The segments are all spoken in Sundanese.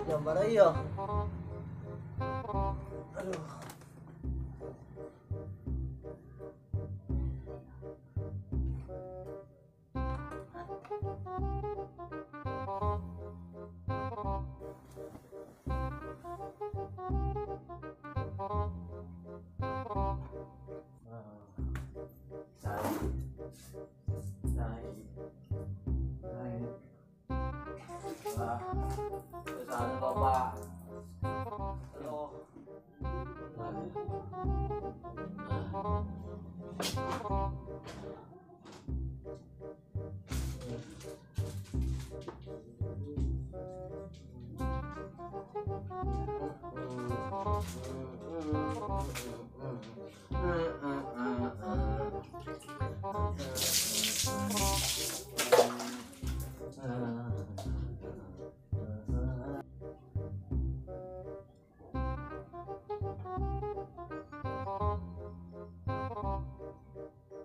Gambar aja. Aduh.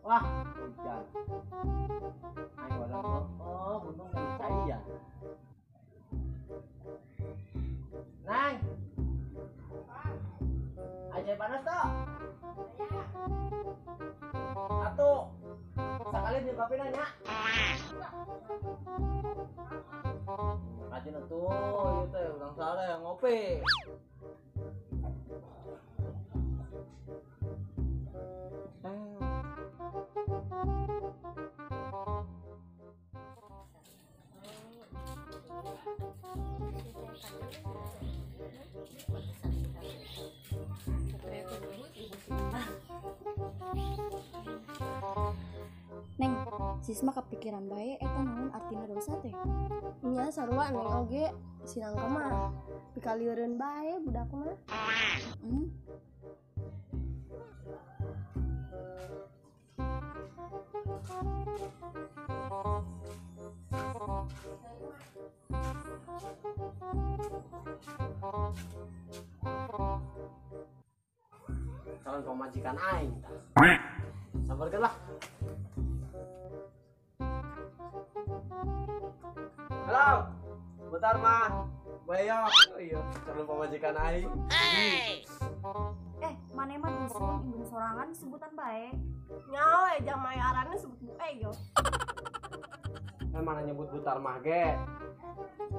Wah, hujan. Ayo orang oh, gunung kan cai ya. Nang. Aja panas toh? Atuh. Sekali di kopi nanya. Rajin atuh, ieu teh urang salah yang ngopi. Neng, sisma kepikiran bae eta naon artina dosa teh? Nya sarua neng oge, si Nangka mah pikalieureun bae budak mah. Calon pemajikan aing tah. Sabarkeun lah. Halo, bentar mah. Bayok. Oh iya, calon pemajikan aing. Eh, maneh mah dusun indung sorangan sebutan bae. Nyaho eh jamai arane sebut bu yo. Eh mana nyebut butar mah ge.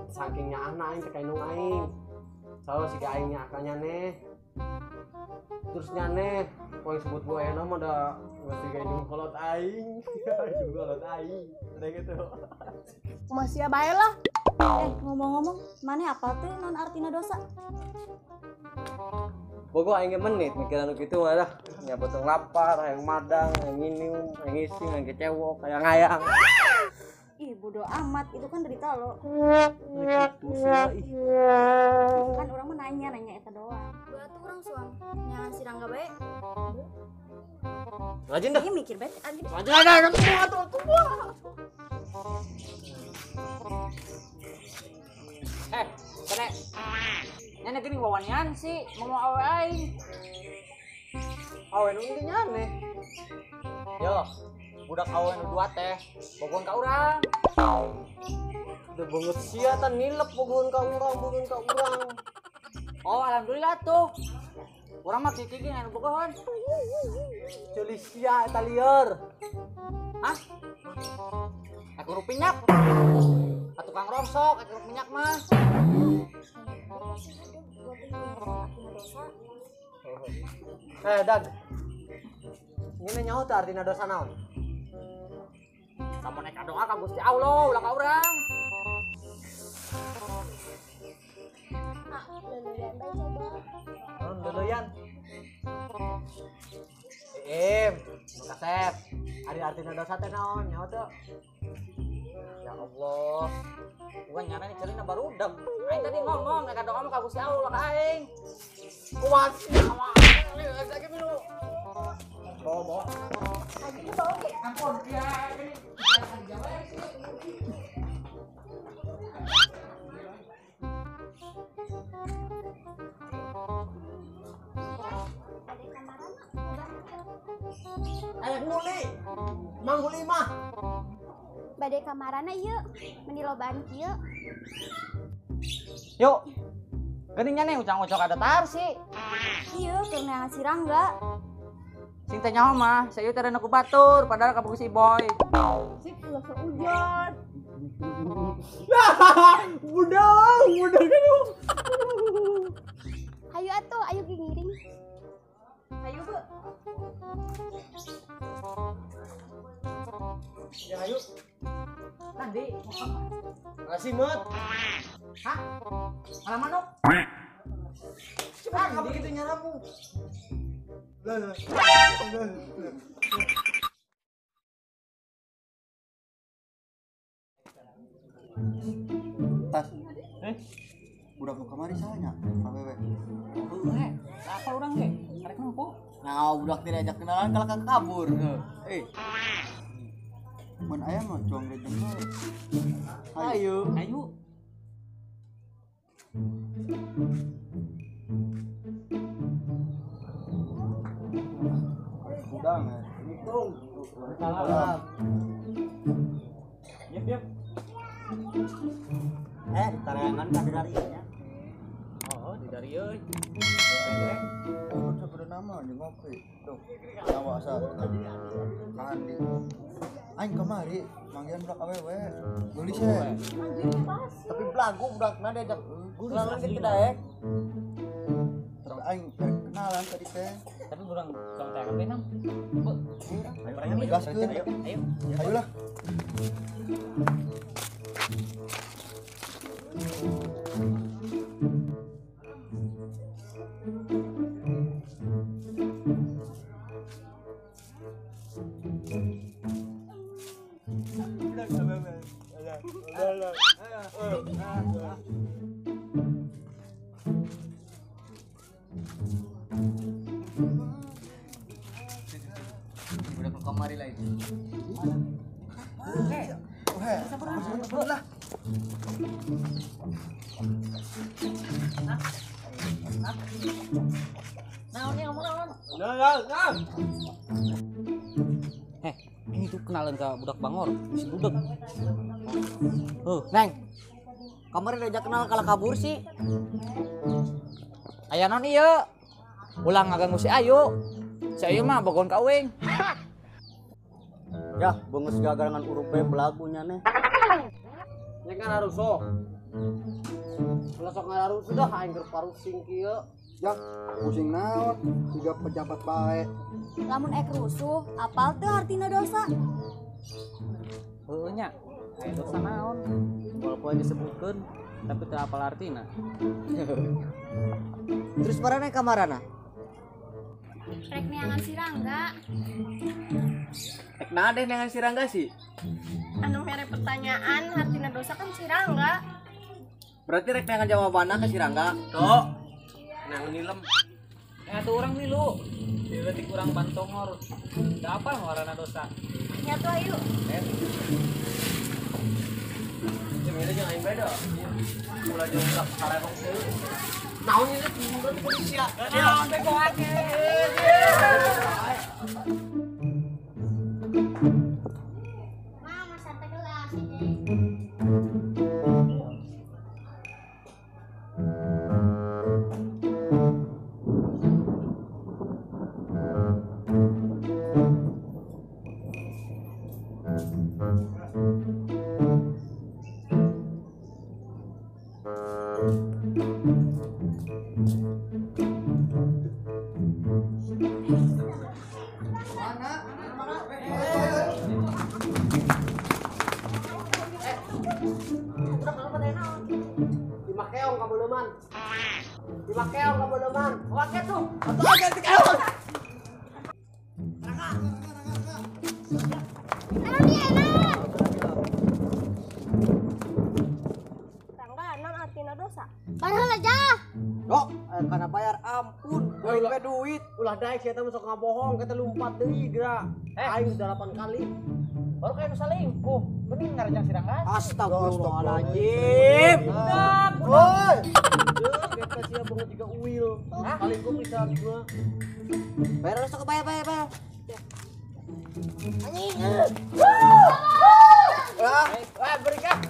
Saking nyaahna aing teh ka indung aing. Selalu siga aing nyaah ka nyaneh. Terus nyaneh, poe sebut bu eno mah da siga indung kolot aing. Indung kolot aing. Udah gitu. Masih ya bae lah. Eh, ngomong-ngomong, maneh apa teh non artina dosa? Bogo aing ge menit mikiran nu kitu mah dah. Nya botong lapar, hayang madang, hayang nginum, hayang ngising, hayang kecewok, hayang hayang. Ih, bodoh amat, itu kan derita lo. Gitu sih, ih. Kan orang mah nanya-nanya eta doang. Batu orang suang, nyangan si Rangga bae. Rajin dah. Ih, mikir bae anjing. Rajin ada, atuh atuh. Eh, kene. Nyane geuning wawanian sih, mau awe aing. Awe nu ieu nyane. Yo, budak awe nu dua teh, bogohan ka urang. Udah banget sia tan nilep bogohan ka urang, bogohan ka urang. Oh, alhamdulillah tuh. Urang mah kiki ge anu bogohan. Ceuli sia eta lieur. Hah? Aku rup minyak. Tukang rongsok, aku rup minyak mah. Dag. Ini nyaho teh artina dosa naon? Kamu naik doa ka Gusti Allah ulah ka urang. Ah, leuleyan bae coba. Naon leuleyan? Im, nu kasep. Ari artina dosa teh naon? Nyaho teu? Ya Allah. Bukan nyarani cerina barudak. Aing tadi ngomong nek doa mah ka Gusti Allah ulah ka aing. Kumaha sih? Lagi minum. Bawa bawa. Ampun ya ini. Ayo nguli. Mang nguli mah. Bade kamarana ieu, meni lobaan kieu. Yuk. Geuning nya nih ucang-ucok ada tarsi. Ieu keur neangan si Rangga. Sing teh nyaho mah, saya teh ku batur padahal kabogoh si Boy. Sip ulah seujon. Budang, budang kan. Hayu atuh, ayo ngiring. Hayu, Bu. Ya ayo. Nanti. Ngasih met. Hah? Malah manuk. Cepat kamu begitu nyaramu. Tas. Budak nu kamari saha nya? Awewe. Heuh, apa urang ge? Karek nempo. Nah, budak tidak ajak kenalan kalau kagak kabur. Eh. Mun aya mah cuang rejeng bae. Ayo. Ayo. Udang ya. Untung. Salam. Yep, yep. Tarangan ka dari nya. Oh, di dari euy. Oh, sebenarnya nama jeung ngopi. Tuh. Nyawa asa. Andi. Aing kamari manggihan budak awewe. Geulis ye. Tapi belagu budakna diajak kenalan ge teu daek. Tapi aing kenalan tadi teh. Tapi urang tong teh kabeh nang. Bu. Ayo gaskeun. Ayo. Ayolah. Budak nu kamari lain. Lah. Naon nih ngomong naon? Nah. Ini tuh kenalan ke budak Bangor, si budak. Neng. Kamari diajak kenal kalah kabur sih. Aya naon ieu? Ulah ngaganggu si Ayu. Si Ayu mah bogohan ka uing. Ya, benges gagarangan urup bae belagunya neh. Nya kan haruso. Ulah sok ngararusuh dah aing keur parusing kieu. Ya, pusing naon, tiga pejabat bae. Lamun ek rusuh, apal teu artina dosa? Heueuh nya. Aya dosa naon? Walaupun disebutkeun tapi teu apal artina. Terus marana ka marana? Rek neangan si Rangga. Rek naon deh neangan si Rangga sih? Anu mere pertanyaan artina dosa kan si Rangga. Berarti rek neangan jawabanna ke si Rangga. Tok. Neangan nilem. Ya tuh urang milu. Dileutik urang bantongor. Da apal ngaranna dosa. Ya tuh ayo. Ya milih jeung aing bae da. Ulah jeung budak sarewong teu. Naon ieu teh polisi ya. Naon bego ake. Mama santai gelas ini. kabeuleman. 5 keong kabeuleman. Oke tuh. Atuh ganti keong. Anak dia enak. Rangga, non artina dosa. Padahal aja. Dok, karena bayar ampun, duit duit. Ulah daek sia teh sok ngabohong, kita lumpat deui geura. Aing udah 8 kali. Baru kayak nu salingkuh. Mending ngarejang si Rangga. Astagfirullahaladzim. Budak, Woi. Kita sia banget juga uil. Paling gua bisa gua. Bayar sok bayar bayar bayar. Anjing. Ah, Wah, beri kah?